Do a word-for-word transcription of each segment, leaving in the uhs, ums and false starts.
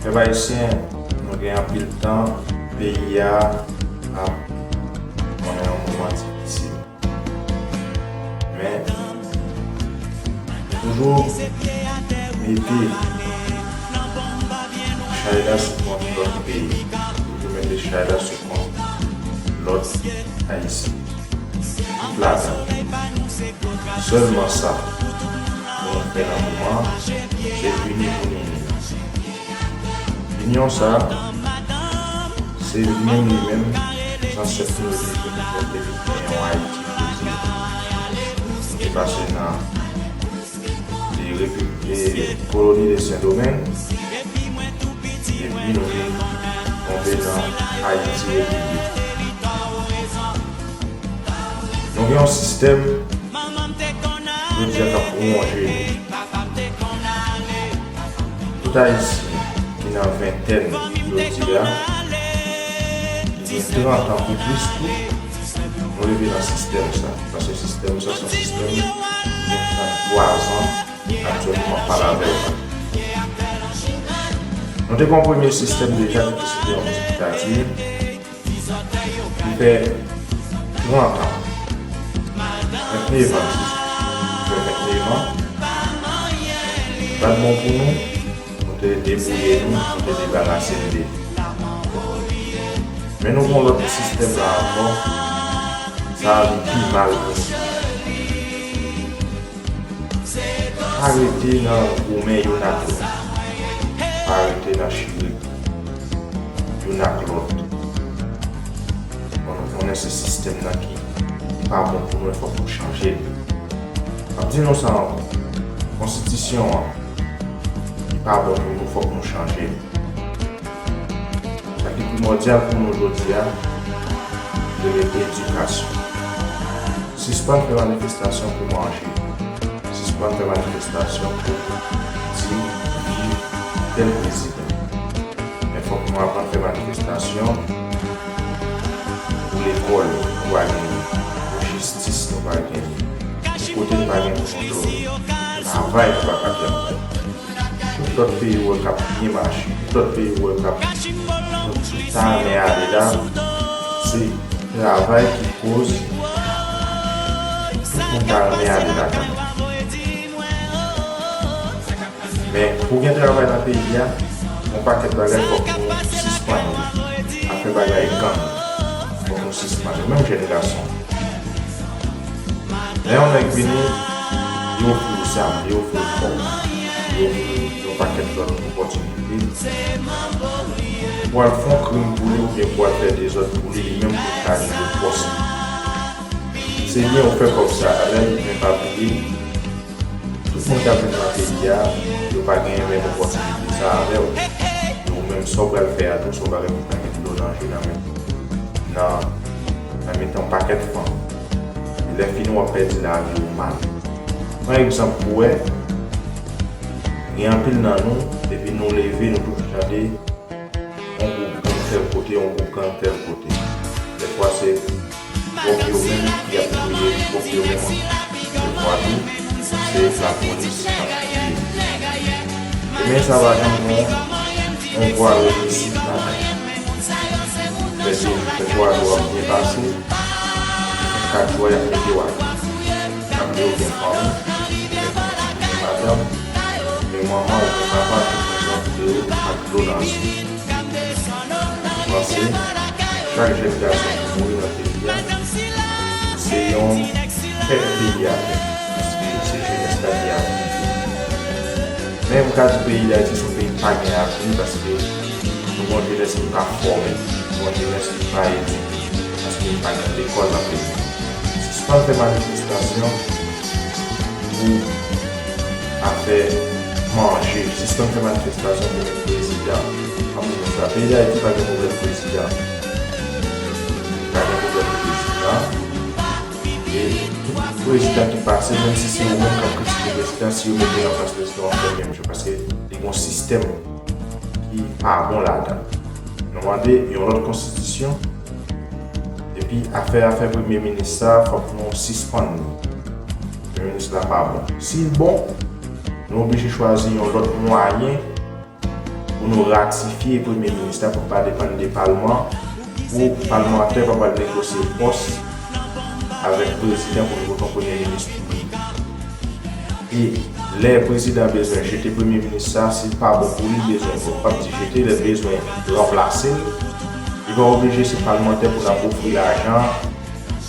Pèp ayisyen, nou gen anpil tan, peyi a ap nan yon moman difisil. Men, nou toujou mete chay la sou kont lòt peyi. Nou toujou mete chay la sou kont lòt Ayisyen. Tout ladan. Sèlman sa pou nou fè nan moman an, se ini pou n ini. Inyon sa a, se li menm, li menm, zansèt nou yo te fè pou pote gen yon Ayiti jodi a. Nou te pase nan de Repib-, de koloni de Sendomeng, epi nou vin tonbe nan Ayiti Repiblik. Nou gen yon sistèm, jodi a, k ap wonje nou. Tout Ayisyen ki nan ventèn jodi a, ki gen trant an pou plis tou, nou leve nan sistèm sa. Paske sistèm sa se yon sistèm ki gen tranntrwa zan aktyèlman m ap pale avè w la. Nou te gen yon premye sistèm deja ki te site yon diktati. Li fè trant an. Ventnèf an, egzakteman. Li fè ventnèf an. Li pa t bon pou nou. Nou te debouye nou, nou te debarase n de li. Men nou gen yon lòt sistèm la ankò. Sa a vin pi mal pou nou. Pa rete nan goumen youn ak lòt. Pa rete nan chire youn ak lòt. Bon, nou konnen se sistèm nan ki, ki pa bon pou nou, fòk nou chanje l. M ap di nou sa ankò. Konstitisyon an, li pa bon pou nou, fòk nou chanje l. Sa ki primòdyal pou nou jodi a, se rele edikasyon. Sispann fè manifestasyon pou manje. Sispann fè manifestasyon pou di viv tèl prezidan. Men fòk nou aprann fè manifestasyon pou lekòl nou pa genyen, pou jistis nou pa genyen, pou kote n pa gen pou nou dòmi, travay nou pa ka fè ankò. Tout lòt peyi ou wè k ap byen mache, tout lòt peyi ou wè k ap, nou tout ta renmen ale la, se travay ki koz tout moun ta renmen ale ladan. Men, pou gen travay nan peyi a, yon pakèt bagay fòk nou sispann li. Afè bagay gang, fòk nou sispann li. Menm jèn gason. Lè yon nèg vini, li ofri w zam, li ofri w kòb, li ofri w yon pakèt lòt opòtinite. Pou al fè yon krim pou li oubyen pou al fè dezòd pou li, li menm pou l ka jere pòs li. Se byen ou fè kòb sa avè l, men pa bliye, tout moun k ap viv nan peyi a, yo pa genyen menm opòtinite sa avè w. E ou menm, sa w pral fè a tou, se yon bagay pou w pa gen dlo nan je nan men, nan, nan mitan yon pakèt fanm. E lè fini, w ap pèdi lavi w mal. Pran egzanp pou wè, gen anpil nan nou, depi nou leve, nou toujou tande, yon gwoup gang tèl kote, yon gwoup gang tèl kote. Dèfwa se pwòp yo menm ki ap touye pwòp yo menm ankò. Dèfwa tou, se lapolis k ap touye. Men sa pa janm gen yon vwa reyisit ladan. Fè di, fè twa jou ap byen pase, kat jou y ap mete w atè. Paske ou gen fanmi, ou gen pitit, ou gen madanm, ou gen manman, ou gen papa, tout moun se yon videyo ak dlo nan je. Panse, chak jèn gason ki mouri nan peyi a, se yon pèt peyi a pèd. Paske se jenès la ki avni peyi. Men m ka di peyi Dayiti se yon peyi ki pa gen avni paske nou gen yon jenès ki pa fòme, nou gen yon jenès ki pa edike, paske nou pa gen lekòl nan peyi a. Sispann fè manifestasyon pou afè manje, sispann fè manifestasyon pou prezidan. Anplis de sa, peyi Dayiti pa gen pwoblèm prezidan. Pa gen pwoblèm prezidan. E tout prezidan ki pase, menm si se ou menm k ap kritike prezidan, si yo mete l an plas prezidan, w ap fè menm jan, paske li gen yon sistèm ki pa bon ladan. Nou mande yon lòt konstitisyon, epi afè, afè premye minis sa, fòk nou sispann li. Premye minis la pa bon. Si l bon, nou oblije chwazi yon lòt mwayen pou nou ratifye premye minis la, pou pa depann de palman, pou palmantè pa pral negosye pòs avèk prezidan pou l vote yon premye minis pou li. E lè prezidan bezwen jete premye minis sa, se pa bon pou li, bezwen, bon, p ap di jete, lè bezwen ranplase l, li pa oblije se palmantè pou n ap ofri lajan,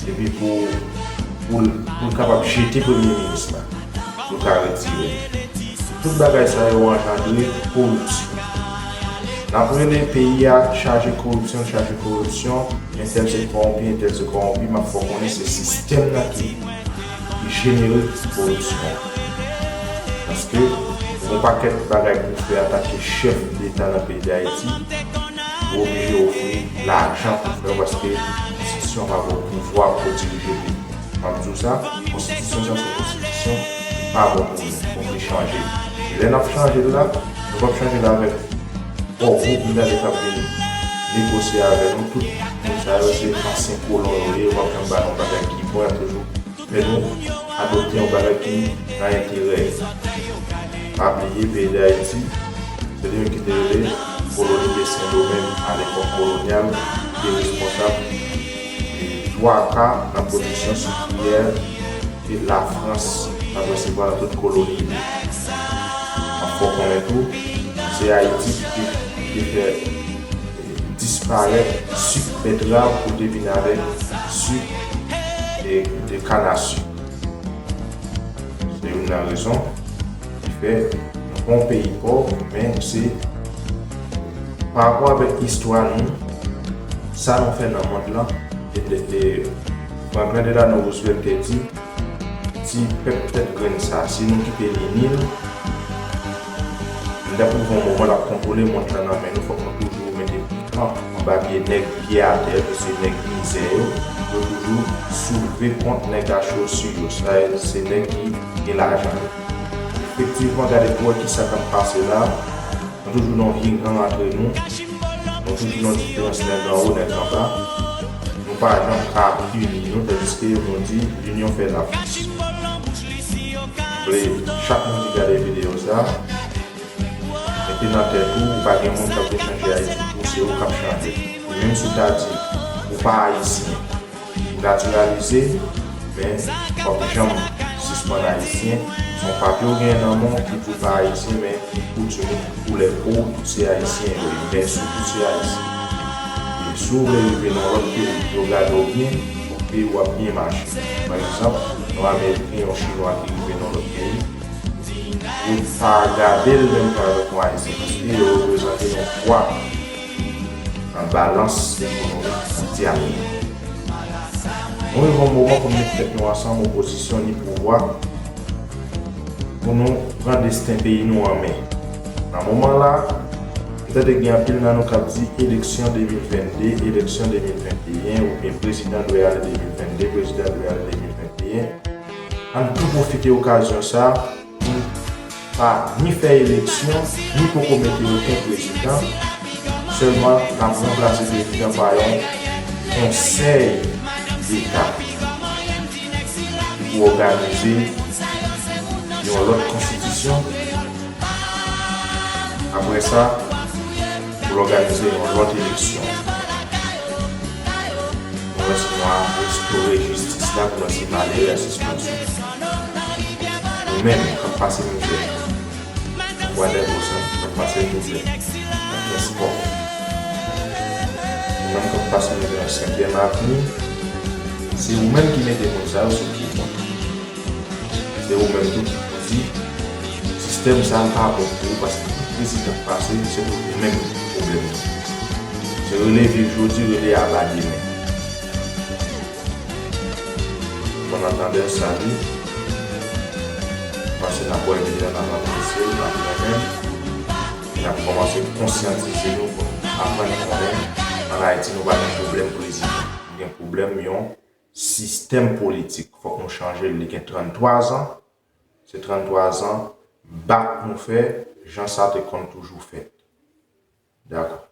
epi pou, pou l, pou l kapab jete premye minis la, pou l ka retire l. Tout bagay sa yo anjandre koripsyon. N ap rele peyi a chaje koripsyon, chaje koripsyon, entèl se kòwonpi, entèl se kòwonpi, m ap fè w konnen se sistèm nan ki, ki jenere koripsyon. Paske, gen yon pakèt bagay pou w fè antanke chèf deta nan peyi Dayiti, ou oblije ofri lajan pou fè, paske konstitisyon pa ba w pouvwa pou w dirije peyi. M ap di w sa, konstitisyon sa se yon konstitisyon ki pa bon pou nou, fòk li chanje. E lè n ap chanje l la, nou p ap chanje l avèk gwo gwoup m tande k ap vin negosye avè nou. Tout moun sa yo se ansyen kolon yo ye, yo p ap janm ba nou bagay ki bon, y ap toujou fè nou adopte yon bagay ki nan enterè yo. Pa bliye, peyi Dayiti, se li menm ki te rele koloni de Sendomeng alepòk kolonyal, ki te responsab de twa ka nan pwodiksyon sik griyè ke Lafrans t ap resevwa nan tout koloni li. An fò konnen tou, se Ayiti ki te, ki te fè disparèt sik betrav pou te vin avèk sik de, de kanasik. Se youn nan rezon ki fè nou pa yon peyi pòv, men se pa rapò avèk istwa nou, sa nou fè nan mond lan. E, e, e Franklin Delano Roosevelt te di, ti pèp tèt grenn sa, si nou kite li nil, li t ap rive yon moman l ap kontwole mond lan nan men nou, fòk nou toujou mete pikan anba pye nèg pye atè yo, ki se nèg mizè yo, yo toujou soulve kont nèg achosi yo, sa se nèg ki gen lajan yo. Efektivman, gade pou wè kisa k ap pase la. Nou toujou nan yon vye gang antre nou. Nou toujou nan diferans nèg anwo, nèg anba. Nou pa janm ka ini nou, tandiske nou di, l'union fait la force. Vle chak moun ki gade videyo sa, mete nan tèt ou, ou pa gen moun k ap vin chanje Ayiti pou ou, se ou k ap chanje. E menm si w ta di ou pa ayisyen, ou natiralize, men w p ap janm sispann ayisyen. Se yon papye w genyen nan men w ki di w pa ayisyen, men koutim ou, koulè po w, tout se ayisyen yo ye. Men si w tout se ayisyen, e si w vle rive nan lòt peyi, yo gade w byen, fòk peyi w ap byen mache. Pa egzanp, yon Ameriken, yon Chinwa ki rive nan lòt peyi, yo pa gade l menm jan avèk yon Ayisyen, paske yo reprezante yon pwa nan balans ekonomik mondyal. Nou rive yon moman pou n met tèt nou ansanm, opozisyon ni pouvwa, pou nou pran desten peyi nou an men. Nan moman la, m tande gen anpil nan nou k ap di eleksyon de mil vennde, eleksyon de mil venteyen, oubyen prezidan dwe ale de mil vennde, prezidan dwe ale de mil venteyen. Ann tou pwofite okazyon sa pou n pa ni fè eleksyon, ni poko mete okenn prezidan. Sèlman, n ap ranplase prezidan pa yon konsèy deta ki pou òganize yon lòt konstitisyon. Apre sa, pou l òganize yon lòt eleksyon. Pou wè si nou a restore jistis la, pou wè si malere a sispann soufri. Nou menm k ap pase mizè nan Bwa dè Bosan, k ap pase mizè nan Kenskòf, nou menm k ap pase mizè nan Senkyèm Avni, se ou menm ki mete moun sa yo sou pouvwa. Se ou menm tou ki pou di sistèm sa a pa bon pou ou, paske tout prezidan k pase, se pou ou menm pwoblèm nan. Se rele viv jodi, rele aba demen. Bon Entendeur, salut. Panse n ap wè videyo a, n ap apresye l, n ap renmen l. E n ap kòmanse konsyantize nou pou n aprann konnen ann Ayiti nou pa gen pwoblèm prezidan. Nou gen pwoblèm yon sistèm politik. Fòk nou chanje l. Li gen tranntwa zan. Se tranntwa zan bak nou fè, jan sa te konn toujou fèt. Dakò.